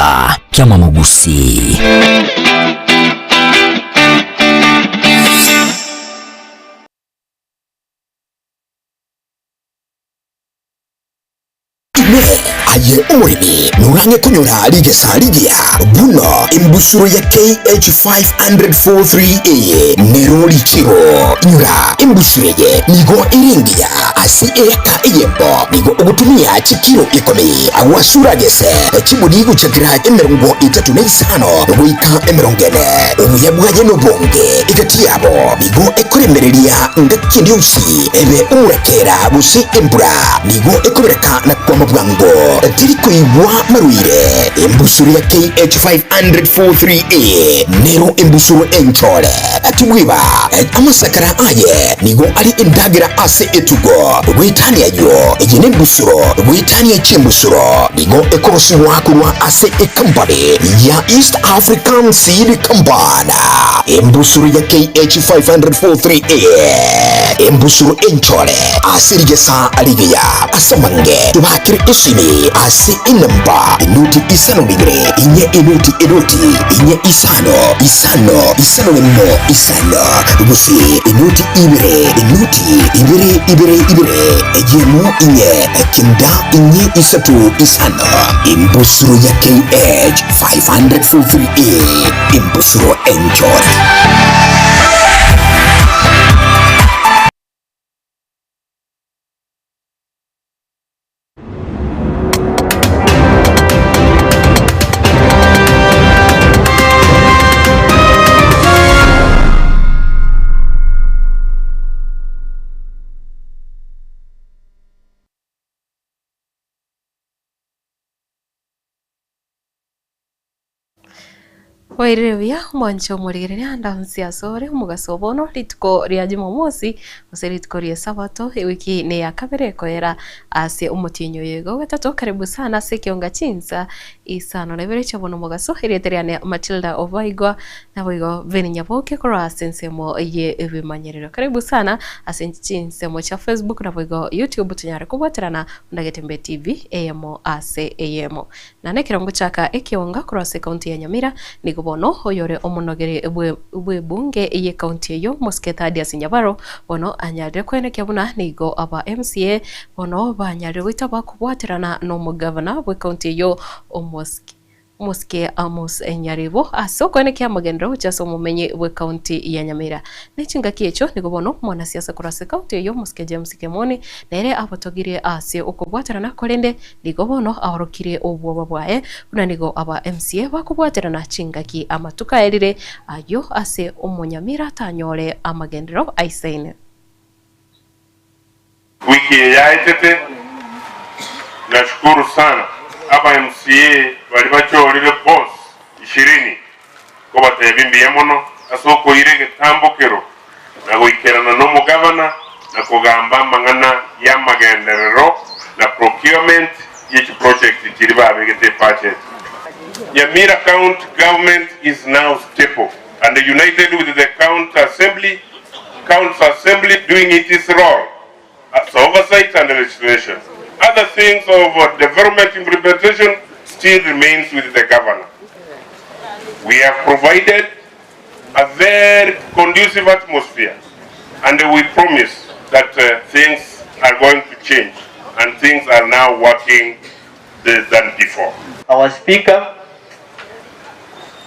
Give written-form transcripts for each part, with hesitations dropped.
Egesa ki'Amamogusii. Inee! Aye omoremi norang'e konyora rigesa rigiya buna embusuro ya KH543A nero richigo? Inyora, embusuro eye nigo ere engiya ase eeka eyemo nigo ogotumia chikiro ikomi agwasure agese chiburi gochakera 35 goika 40. Obuya bwaye nobonge egati yabo nigo ekoremereria ngaki ende yonsi ebe omorakera gose embura. Nigo ekobereka na kwama bwango, teri koigwa marwaire. Embusuro ya KH543A nero embusuro enchore. Tibweba, amasakara aye nigo are endagera ase etugo. Goetania ayio, eye nembusuro goetania chimbusuro. Nigo ekorosigwa korwa ase ecompany ya East African Seed Company. Embusuro ya KH543A, embusuro enchore. Ase rigesa rigiya ase amange tobakere esimi ase enamba enuti isano na ibere inye enuti enuti inye isano isano isano nemo isano gose enuti ibere enuti ibere ibere ibere eyemo inye kenda inye isato isano. Embusuro ya KH 543A embusuro enchore. Bwairire buya omwanche omorigereria ande onsi asore omogaso o bono rituko ria jumamosi gose rituko ria esabato ewiki neya kabere ekoera ase omotienyi oyo iga ogatato karibu sana ase ekionga chinsa isano na ibere chia bono omogaso erieta riane Matilda Obaigwa naboigo Veni Nyaboke korwa ase ensemo ye ebimanyerero karibu sana ase chinsemo chia Facebook naboigo YouTube tonyare kobwaterana buna Getembe TV eyemo ase eyemo. Na nekero ngochaka ekeonga korwa ase ekaunti ya Nyamira, nigo bono oyore omonogeri bw'ebunge y'ekaunti eyio Mosike Thadius Nyabaro bono anyarire koenekia buna nigo aba MCA bono banyarire goitaba kobwaterana nomogavana bw'ekaunti eyio Omosike Omosike Amos Nyaribo ase okoenekia amagenderero gochia ase omomenyi bw'ekaunti ya Nyamira. Ne chingaki echio nigo bono omwanasiasa korwa ase ekaunti eyio Omosike James Kemoni nere abotogirie ase okobwaterana korende Nigo bono aorokirie obwoba bwaye buna nigo aba MCA bakobwaterana chingaki amatuko aerire ayio ase omonyamira atanyore amagenderero aisaine. Wiki eye yaetete, nashukuru sana aba MCA baria bachorire boss ishirini nkobatebia mbuya mono ase okoira egetambokero na goikerana nomogavana na kogamba amang'ana y'amagenderero na procurement ye chiproject chiria babegete ebudget. Nyamira County Government is now stable and united with the County Assembly, County Assembly doing its role as oversight and legislation. Other things of development implementation still remains with the governor. We have provided a very conducive atmosphere and we promise that things are going to change and things are now working than before. Our Speaker,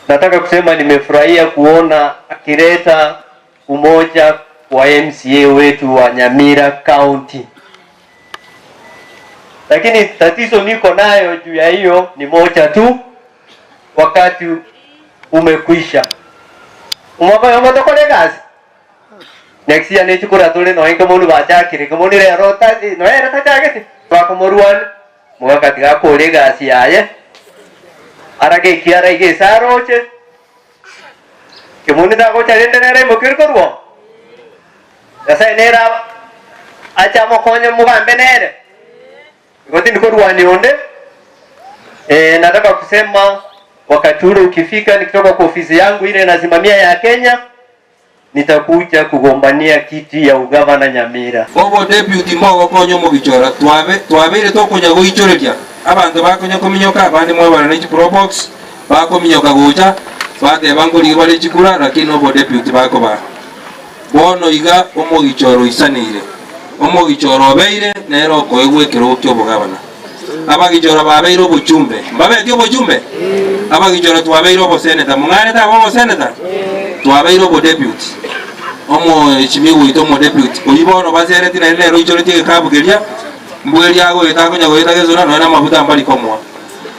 nataka kusema nimefurahia kuona akileta umoja wa MCA wetu wa Nyamira County, lakini tatizo niko nayo juu ya hiyo ni moja tu, wakati umekwisha umwakoyo tokore gasi next year nechikura tore noe nkomonu bachakire nkomonu rero noe ere tachagete bakomorwania mogakatiga akore egasi yaye arage ekiara iga ase aroche Kemoni tagocha rende nere aimokerwe korwa oo. Nyasae nere ache amokonye mogambe nere. Igo tindi korwania onde. Eh, nataka kusema wakati ule ukifika, nikitoka kwa ofisi yangu ile nasimamia ya Kenya, nitakuja kugombania kiti ya ugavana Nyamira. Obo deputy mogokonya omobichora twabe twabeire tokonya goichoreria. Abanto bakonya kominyoka, abande mwabana ne chiprobox, bakominyoka gocha, bateba nkorigia bare chikura lakini obodeputy bakobaa. Bono iga omogicha oro oisaneire, omogicha oro obeire nere okoegwa ekerogo ki'obogabana. Abagichora babeire obochumbe, mbabeti obochumbe? Abagichora twabeire oboseneta, mong'anete abe oboseneta? Twabeire obodeputy, omoeshimiwa oito omodeputy, oyio bono basereti naende nere oichoretie egekabu keria, mbweria agoeta akonya goeta gesona nonya namafuta mbari komoa.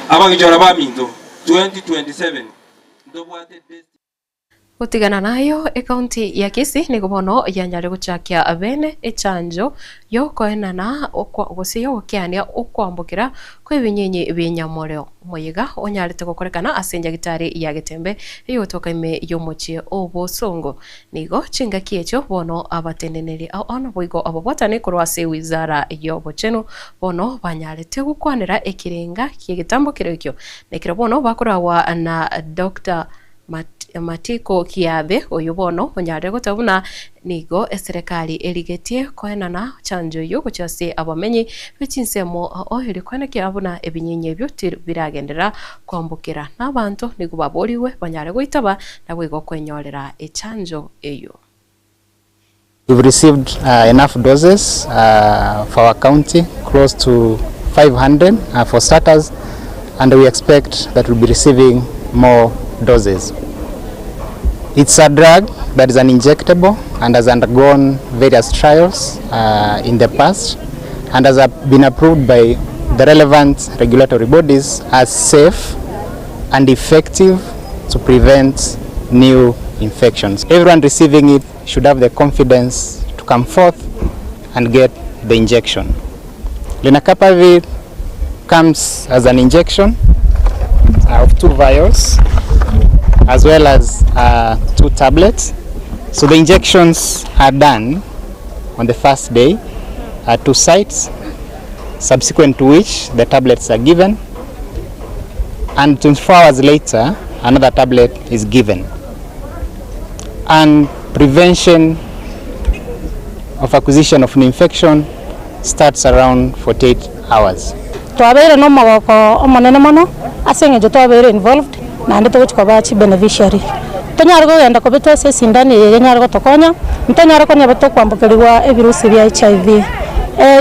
Abagichora baminto, 2027 ntobwate destiny. Gotigana nayo, ekaunti ya Kisii nigo bono yanyare gochakia bene echanjo y'okoenana gose y'ogokeania okwambokera kw'ebinyinyi bi'enyamoreo. Omoyega onyarete gokorekana ase enyagetari ya Getembe eyogotoka ime y'omochie o Bosongo. Nigo chingaki echio bono abateneneri ao naboigo ababwatani korwa ase wizara y'obochenu bono banyarete gokwanera ekerenga ki'egetambo keria ekio. Nekero bono bakoragwa na Doctor Matiko Kiabe, oyio bono onyarire goteba buna nigo eserekari erigetie koenana chanjo eyio gochia ase abamenyi be chinsemo ao erio koenekia buna ebinyinyi ebio tibiragenderera kwambokera na abanto nigo baborigwe banyare goitaba naboigo kwenyorera echanjo eyio. We've received enough doses for our county, close to 500 for starters, and we expect that we'll be receiving more doses. It's a drug that is an injectable and has undergone various trials in the past and has been approved by the relevant regulatory bodies as safe and effective to prevent new infections. Everyone receiving it should have the confidence to come forth and get the injection. Lenacapavir comes as an injection of two vials as well as two tablets. So the injections are done on the first day at two sites, subsequent to which the tablets are given and 24 hours later another tablet is given. And prevention of acquisition of an infection starts around 48 hours. Twabeire nomogoko omonene mono ase eng'encho twabeire involved naende togochia koba chibeneficiary. Tonyare kogenda kobetwa ase esindani eye enyare gotokonya, ntonyare konya tokwambokerigwa ebirusi bia HIV.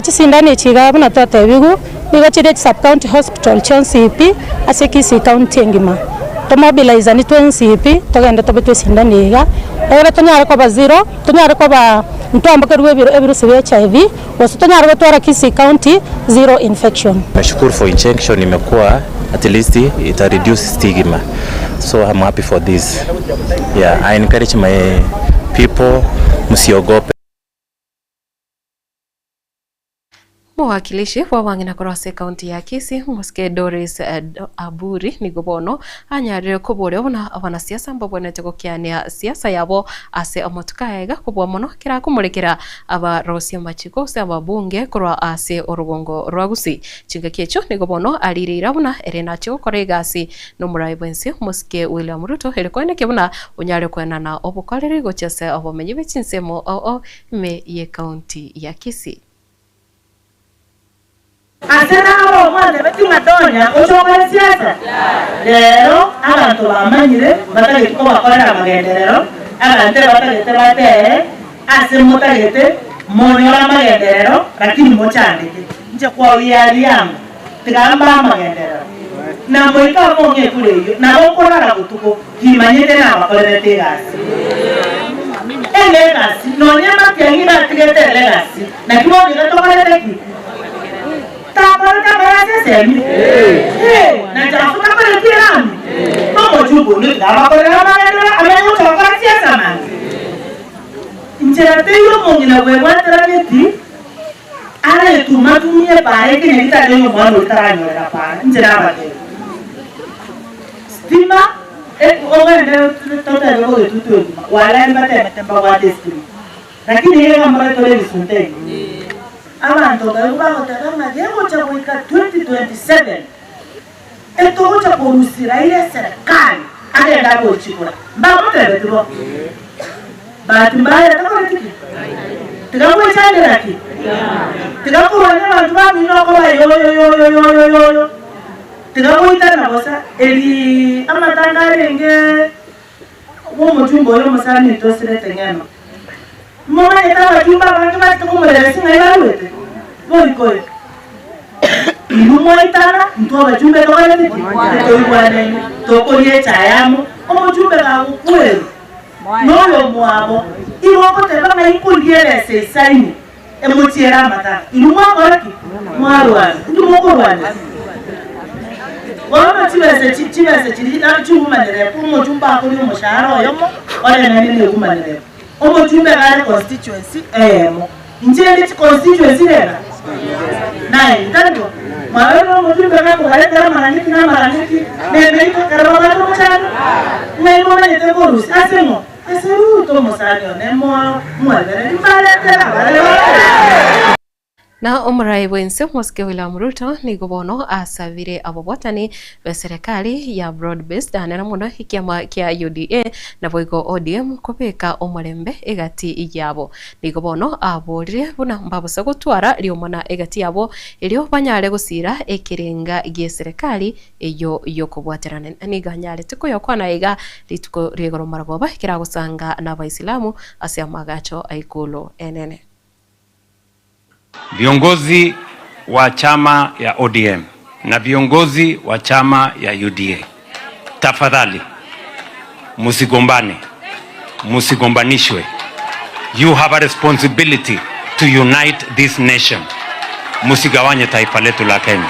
Chisindani echi iga buna twatebigwe, nigo chire chisub county hospital chionsi pi ase Kisii county engima. Tomobilizani twensi pi togende tobetwe esindani eye iga, egere tonyare koba zero, tonyare koba ntwambokerigwe ebirusi bia HIV. Gose tonyare gotwara Kisii County zero infection. Nashukuru for injection imekuwa at least ita reduce stigma so I'm happy for this yeah I encourage my people msiogope. Omowakilishi bw'abang'ina korwa ase ekaunti ya Kisii, Omosike Doris Aburi nigo bono anyarire koboria buna abanasiasa mbabwenerete gokiania siasa yabo ase amatuko aya iga kobua mono kera akomorekera Abarosia amachiko gose ababunge korwa ase orogongo rwa Gusii. Chingaki echio nigo bono arire ira buna ere nachie gokora egasi nomorai bw'ense omosike William Ruto ere koenekia buna onyare koenana obokoreri gochia ase obomenyi bwe chinsemo oo ime y'ecounty ya Kisii. Ase naro mwantebetie ng'a tonya gocha okore siasa? Rero abanto bamanyire mbatageti kobakorera amagenderero, abanto ebatagete batere ase motagete monyore amagenderero lakini mochandeke. Inche kwaoria riango, tiga mbae amagenderero. Na moika mong'e ekura eyio, nabo nkorara botuko, timanyete nabakorerete egasi. Elegasi, nonya amatiang'i batigete elegasi, naki bono iga tokorete ki? Takorete amaya ase esemi? Ee, na chafu takoreti erami? Omochumba onde tiga abakorere amagenderero amanye gocha gokora chiesa mambia. Inchera teiyo omong'ina bwebwateraneti aretumatumie epaara ekenyeti tari oyo omwana oria taranyorera paara. Inche nabateebie. Stima, ogende totebe kogetutu egima, walai mbatemete mbabwate estima. Lakini iga mbore tore ebisunte ebi. Abanto baigwa bagoteba ng'a gegocha goika 2027 etogocha korusia Raila eserekari agende agochigura. Mbamotebeti bo? Bahati mbaya takoreti ki? Tiga gwechandera ki? Tiga korwania abanto bamino okoba yoyo yoyo yoyo yoyo. Tiga goitana bosa, eri amatanga arenge bw'omochumba oyo omosani oito osirete ng'eno. Momanyete abachumba abange bachete komorera ase ng'ai barwete? Boikoyo. Inwe mwaitana, intwe abachumbe tokorete ki? Titoigwanaine, tokoria echae amo, omochumbe gagokwerwa noyomwabo, igo ogoteba ng'a inkoria ebesa eisaine emochiere amatanga. Inwe mwakora ki? Mwarwana. Inki mokorwanera? Bono chibesa echi, chibesa chiria chiumanire, omochumbe akoria omoshahara oyomo, oreng'aine neumanire igo. Omochumbe iga are constituency eyemo. Inche inde chiconstituency rega nine, tari bo? Mwarorire omochumbe iga akobaretera amarang'eti na amarang'eti na emeiko ekero babwate omochando? Ng'ai momanyete korusia? Ase ng'o? Ase Ruto omosani one mwebereri mbaretera bare bakorusia. Na omorai bw'ense omosike William Ruto nigo bono asabire ababwatani b'eserekari ya Broad Based anene mono ekiama kia UDA naboigo ODM kobeka omorembe egati yabo. Nigo bono aborire buna mbabosa gotwara riomana egati yabo erio banyare gosira ekerenga gi'eserekari eyio y'okobwaterana. Nigo anyarete koyokwana iga rituko ri'igoro maragoba ekero agosanga n'Abaisilamu ase amagacho a Ikulu enene. Viongozi wa chama ya ODM na viongozi wa chama ya UDA, tafadhali msigombane, msigombanishwe. You have a responsibility to unite this nation. Msigawanye taifa letu la Kenya.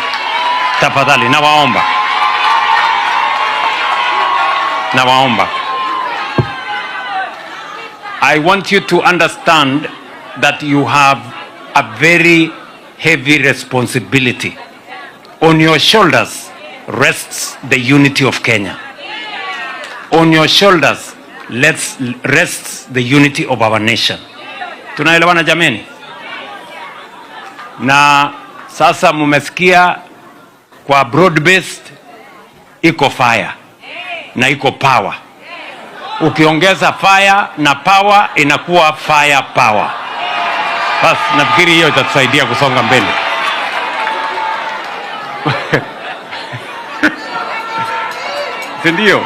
Tafadhali nawaomba, nawaomba. I want you to understand that you have a very heavy responsibility. On your shoulders rests the unity of Kenya. On your shoulders let's, rests the unity of our nation. Tunaelewana jameni? Na sasa mumesikia kwa broad based iko fire na iko power. Ukiongeza fire na power inakuwa fire power. Bas, nafikiri hiyo itatusaidia kusonga mbele. Si ndio?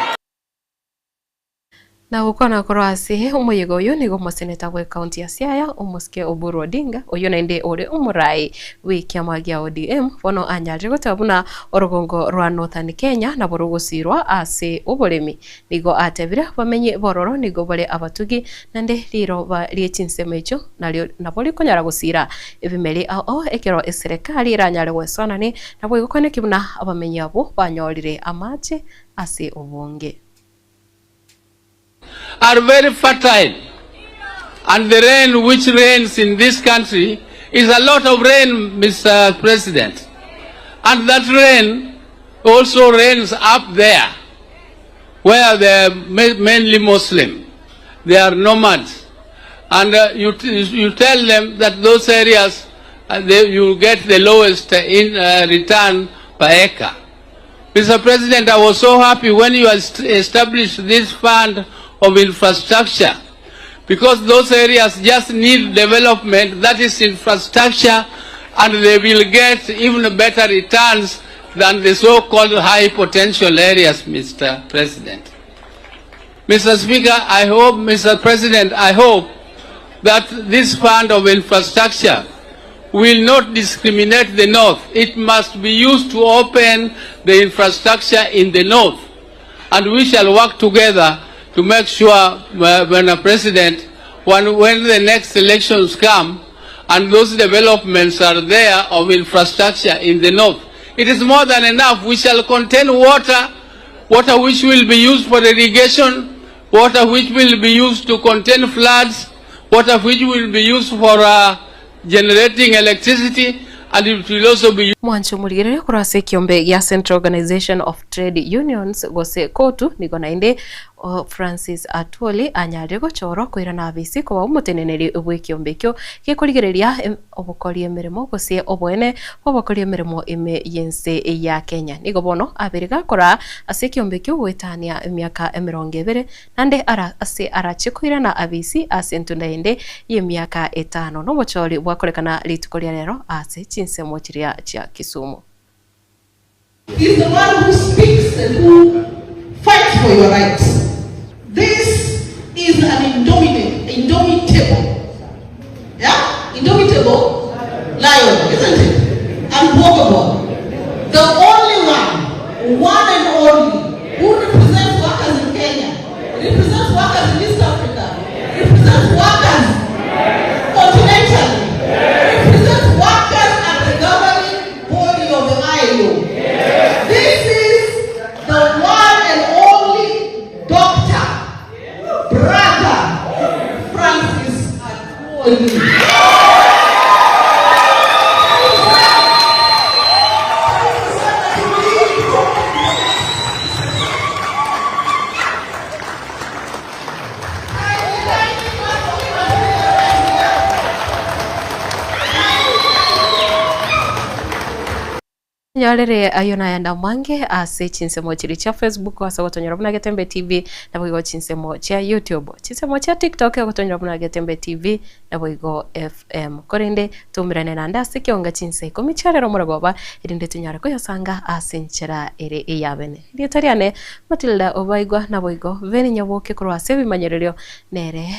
Na gokwana korwa ase omoyega oyo nigo omoseneta bw'ecounty ya Siaya omosike Oburu Odinga oyio naende ore omorai bw'ekiama gia ODM bono anyarire goteba buna orogongo rwa Northern Kenya nabo rogosirwa ase oboremi. Nigo atebire abamenyi b'ororo nigo bare abatugi naende riroba rie chinsemo echio nario nabo rikonyara gosira ebimeri ao ekero eserekari eranyare goesoanani naboigo koeneki buna abamenyi abwo banyorire amache ase obonge. Are very fertile and the rain which rains in this country is a lot of rain, Mr. President. And that rain also rains up there where they are mainly Muslim. They are nomads. And uh, you, you tell them that those areas, uh, they, you get the lowest in, uh, return per acre. Mr. President, I was so happy when you established this fund of infrastructure because those areas just need development, that is infrastructure, and they will get even better returns than the so-called high potential areas, Mr. President. Mr. Speaker, I hope, Mr. President, I hope that this fund of infrastructure will not discriminate the North. It must be used to open the infrastructure in the North. And we shall work together to make sure, when a president, when, when the next elections come, and those developments are there of infrastructure in the North. It is more than enough. We shall contain water, water which will be used for irrigation, water which will be used to contain floods, water which will be used for uh, generating electricity, and it will also be Mwanche omorigereria korwa ase ekiombe gia Central Organisation of Trade Unions gose COTU nigo naende Francis Atwoli anyarire gochorwa koirana abisi koba omoteneneri bw'ekiombe ekio gekorigereria obokori emeremo gose oboene bw'abakori emeremo ime y'ense ya Kenya. Nigo bono abeire gakora ase ekiombe ekio goetania emiaka emerongo ebere naende ara ase arache koirana abisi ase entunda ende y'emiaka etano. Nobochori bwakorekana rituko ria rero ase chinsemo chiria chia Kisumu. He's the one who speaks and who fights for your rights. This is an indomitable, indomitable, yeah, indomitable lion, isn't it? Unwalkable. The only one, one and only, who represents workers in Kenya, represents workers in East Africa, represents workers continentally, represents workers at the governing body of the ILO. This is the one and only Doctor, Brother Francis Atwoli. Nyorere ayio nayande amange ase chinsemo chiria chia Facebook ase ogotonyora buna Getembe TV, naboigo chinsemo chia YouTube, chinsemo chia TikTok ogotonyora buna Getembe TV, naboigo FM. Korende toumerane naende ase ekeonga chinsa ikomi chiarero omorogoba, erinde tonyare koyosanga ase enchera ere eyabene. Erieta riane Matilda Obaigwa, naboigo Veni Nyaboke korwa ase ebimanyererio nere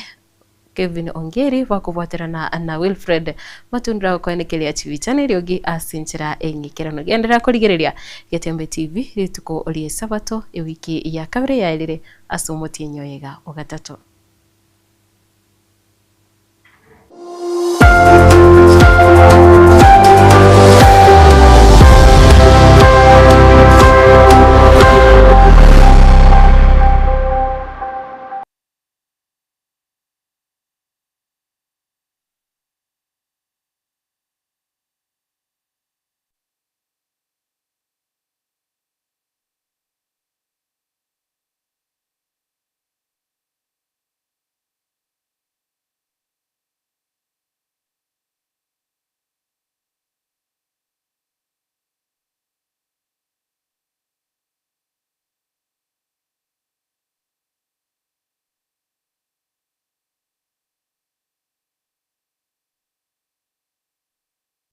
Kevin Ongeri bakobwaterana na Wilfred Matundura gokoenekeria chibicha na eriogi ase enchera eng'ikeranu. Genderera korigereria Getembe TV rituko ri'Esabato ewiki ya kabere yaerire ase omotienyi oye ogatato.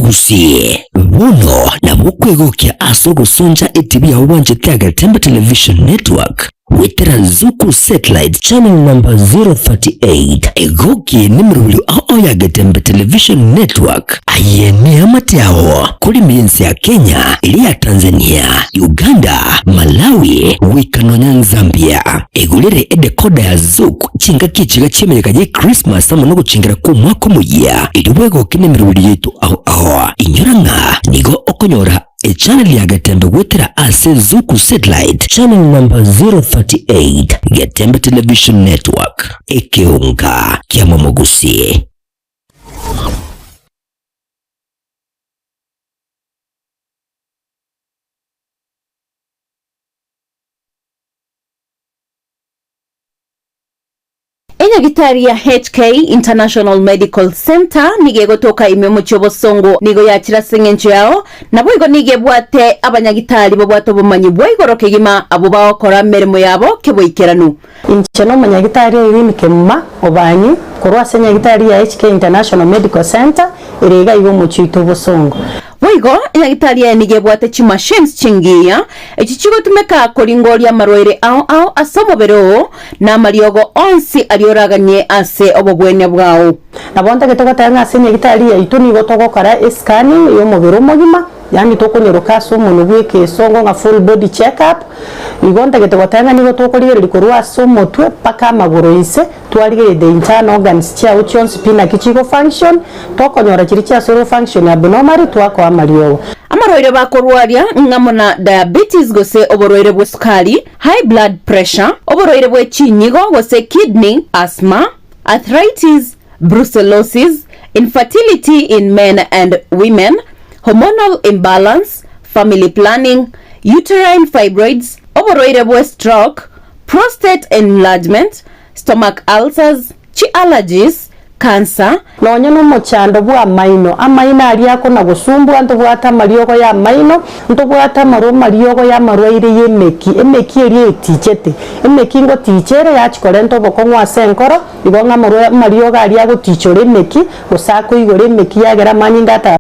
Gusii, bono nabo okwegokia ase ogosoncha etibi yao bwanchete ya Getembe Television Network goetera Zuku Satellite Channel number 038. Egoki nemerobio ao ya Getembe Television Network. Aye neamate ao korime ense ya Kenya, eria ya Tanzania, Uganda, Malawi, goika nonya Zambia. Egorere edecoder ya Zuku chingaki echiga chi'emeyega ye Christmas amo nogochengera kw'omwaka omoyia, erio bwegoke nemerobio yaito ao ao. Inyora ng'a nigo okonyora echannel ya Getembe goetera ase Zuku Satellite channel number 038, Getembe Television Network, ekeonga kiamomogusi. Enyagitari ya HK International Medical Centre nigo egotoka ime omochie obosongo nigo yachire ase eng'encho yao, naboigo nigo ebwate abanyagitari babwate obomanyi bwa igoro kegima abwo bagokora emeremo yabo keboikeranu. Inche nomonyagitari Irene Kemuma Obanyi korwa ase enyagitari ya HK International Medical Centre ere iga iga omochie oito obosongo. Boigo, enyagitari eye nigo ebwate chimachines chingiya, echi chigotumeka koringoria amarwaire ao ao ase omobere oo, na amariogo onsi aria oraganie ase obobwenia bwao. Nabo ntagete goteba ng'a ase enyagitari yaito nigo togokora escanning y'omobere omogima, yaani tokonyeroka ase omonwe bw'ekesongo ng'a full body check up, igo ntagete goteba ng'a nigo tokorigereria korwa ase omotwe mpaka amagoro inse, twarigereria the internal organs chiao chionsi pi naki chigo function, tokonyora chiria chiasoire go function abnormally twakoa amariogo. Amarwaire bakorwaria ng'amo na diabetes gose oborwaire bw'esukari, high blood pressure, oborwaire bwe chinyigo gose kidney, asthma, arthritis, brucellosis, infertility in men and women, hormonal imbalance, family planning, uterine fibroids, oborwaire bwe stroke, Prostate enlargement, stomach ulcers, chi allergies, cancer. Nonya nomochando bw'amaino, amaino aria akona-gosumbua, ntobwate amariogo y'amaino, ntobwate amarwa amariogo y'amarwaire y'emeki, emeki eria etichete. Emeki ngoticha ere yachia korenta obokong'u ase enkoro, igo ng'a amarwa amariogo aria agotichora emeki, gose akoigora emeki yagera amanyinga ata.